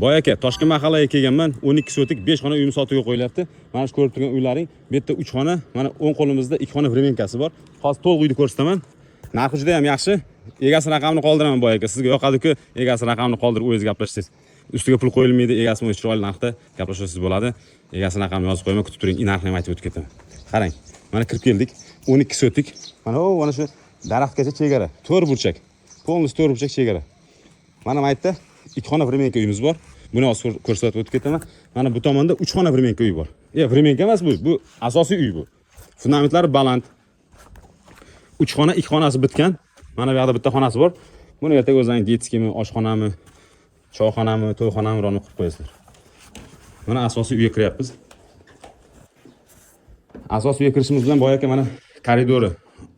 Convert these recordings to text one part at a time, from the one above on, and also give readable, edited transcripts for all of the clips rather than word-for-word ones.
Boy aka, Toshkent mahallaga kelganman. 12 sotik 5 xona uyim sotuvga qo'yilyapti. Mana shu ko'rib turgan uylaring, bu yerda 3 xona, mana o'ng qo'limizda 2 xona временка si bor. Hozir to'liq uyni ko'rsataman. Narxi juda ham yaxshi. Egasi raqamini qoldiraman, boy aka. Sizga yoqadi-ku, egasi raqamini qoldirib o'zingiz gaplashsangiz. Ustiga pul qo'yilmaydi, egasi bilan chiroyli narxda gaplashsangiz bo'ladi. Egasi raqamini yozib qo'yaman, kutib turing, narxini ham aytib o'tib ketaman. Qarang, mana kirib keldik. 12 sotik. Mana u mana shu daraxtgacha chegara, to'rt burchak. Полностью to'rt burchak chegara. Mana bu yerda ikki xona временка uyimiz bor. Buni hozir ko'rsatib o'tib ketaman. Mana bu tomonda uch xona временка uy bor. Временка emas bu, bu asosiy uy bu. Fundamentlari baland. Uch xona, ikki xonasi bitgan. Mana bu yoqda bitta xonasi bor. Buni ertaga o'zlaring детский mi, oshxonami, choyxonami, to'yxonami birovni qilib qo'yasizlar. Mana asosiy uyga kiryapmiz. Asosiy uyga kirishimiz bilan, boy aka, mana koridori,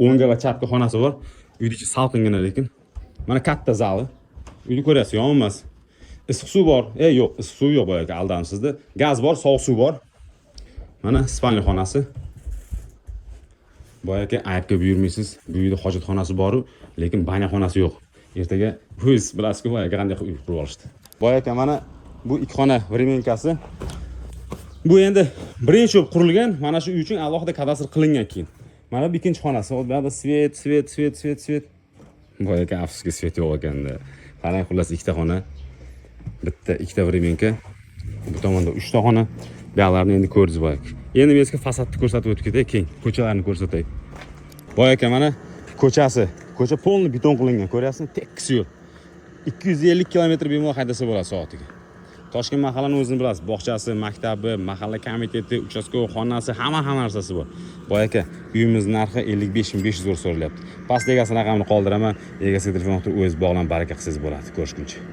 o'ngga va chapga xonasi bor. Uyni ichi salqingina lekin. Mana katta zali. Uyni ko'ryapsiz, yomon emas. Issiq suv bor. Yo'q, issiq suv yo'q, boy aka, aldandim sizda. Gaz bor, sovuq suv bor. Mana спальня xonasi. Boy aka, aybga buyurmaysiz. Bu uyda hojatxonasi bor, lekin баня xonasi yo'q. Ertaga o'zingiz bilasizku, boy aka, qanday uy qurib olishdi. Boy aka, mana bu ikki xona временка si. Bu endi birinchi bo'lib qurilgan, mana shu uy uchun alohida kadastr qilingan keyin. Mana bu ikkinchi xonasi. Bu yoqda свет, свет, свет, свет, свет. Boy aka, afsuski, свет yo'q ekanda. Qarang, xullas, ikkita xona. Bitta, ikkita временка. Bu tomonda uchta xona. Bu yoqlarni endi ko'rdingiz, boy aka. Endi men sizga fasadni ko'rsatib o'tib ketay, keng ko'chalarni ko'rsatay. Boy aka, mana ko'chasi. Ko'cha полный beton qilingan, ko'ryapsizmi? Tekis yo'l. 250 kilometr bemalol haydasa bo'ladi soatiga. Toshkent mahallani o'zini bilasiz, bog'chasi, maktabi, mahalla komiteti, участковый xonasi, hamma hamma narsasi bor. Boy aka, uyimiz narxi 55 500 so'ralyapti. Pastda egasi raqamini qoldiraman, egasiga telefon qilib o'zingiz bog'lanib baraka qilsangiz bo'ladi. Ko'rishguncha.